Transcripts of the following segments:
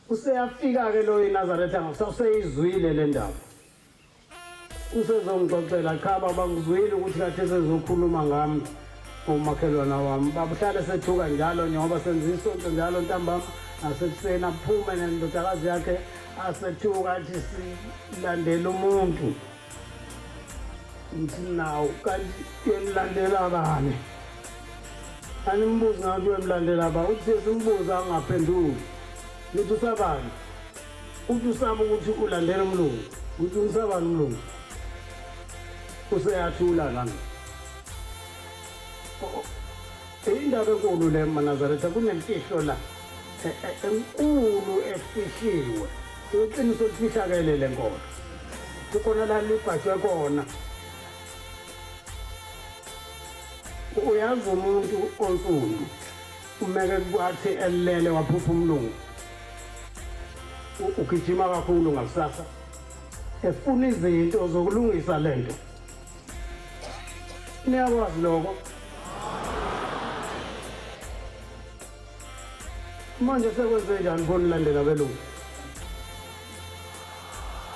Useyafika-ke lo iNazaretha ngakusaseyizwile le ndaba. Usezongixoxela, cha baba ngizwile ukuthi kade sezokhuluma ngami umakhelwana wami. Baba uhlale sethuka njalo njengoba senza isonto njalo ntambama nasekuseni aphume nendodakazi yakhe asethuka athi silandela umuntu. Ngithi nawu kanti uyemlandela bani? Animbuzi ngathi uyemlandela ba uthi simbuza angaphenduli. Ngithi usabani? Uthi usaba ukuthi ulandela umlungu. Uthi usabani umlungu? Useyathula lana. Indaba enkulu le maNazaretha kunemfihlo la e, e, enkulu efihliwe. Iqiniso lifihlakele le nkolo. Kukhona la libhajwe khona. Uyazi umuntu onsundu umeke kwathi elele waphupha umlungu ugijima kakhulu ngakusasa efuna izinto zokulungisa lento niyakwazi lokho manje sekwenze njani pho nilandela abelungu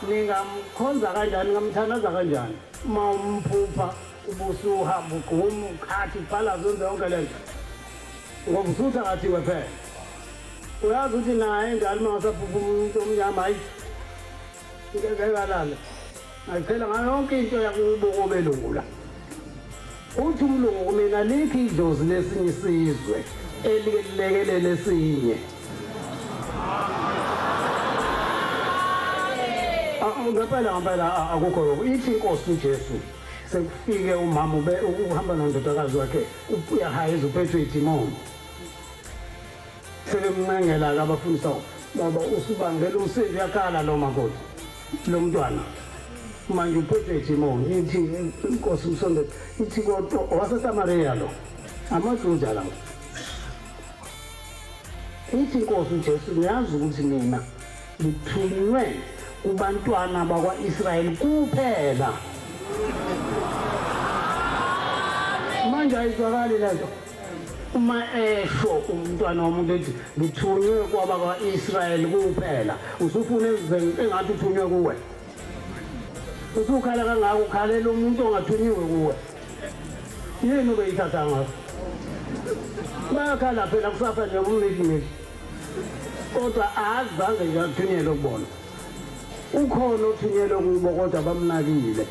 ningamkhonza kanjani ningamthandaza kanjani uma umphupha ubusuhamba ugquma ukhathi uphalaze wenze yonke le nto ngoba usuthakathiwe phela uyazi ukuthi naye njalo uma ngasaphupha umuntu omnyama hayi ngeke alale Ngayichela ngayo yonke into yakubo kobelungu la. Uthi umlungu kumina likho idlozi lesinye isizwe elike lilekelele esinye. Ngempela ngempela akukho lokho. Ithi inkosi uJesu sekufike umama ube uhamba nondodakazi wakhe uyahayiza uphethwe idimoni. Sebemncengela-ke abafundisa baba usubangela umsindo uyakhala lo makoti lo mntwana manje uphethwe idimoni ithi inkosi umsondele ithi kodwa wasesamariya lo amajuda lawo ithi inkosi ujesu niyazi ukuthi nina ngithunywe kubantwana bakwa-israyeli kuphela manje ayizwakali le nto Uma esho umntwana womuntu ethi ngithunywe kwabakwa-Israyeli kuphela, usufuna engathi uthunywe kuwe. Usukhala kangaka ukhalela umuntu ongathunyiwe kuwe. Yini ubeyithatha ngakho? Bayakhala phela kusasa nje umniki niki. Kodwa azange nje athunyelwe kubona. Ukhona othunyelwe kubo kodwa bamnakile.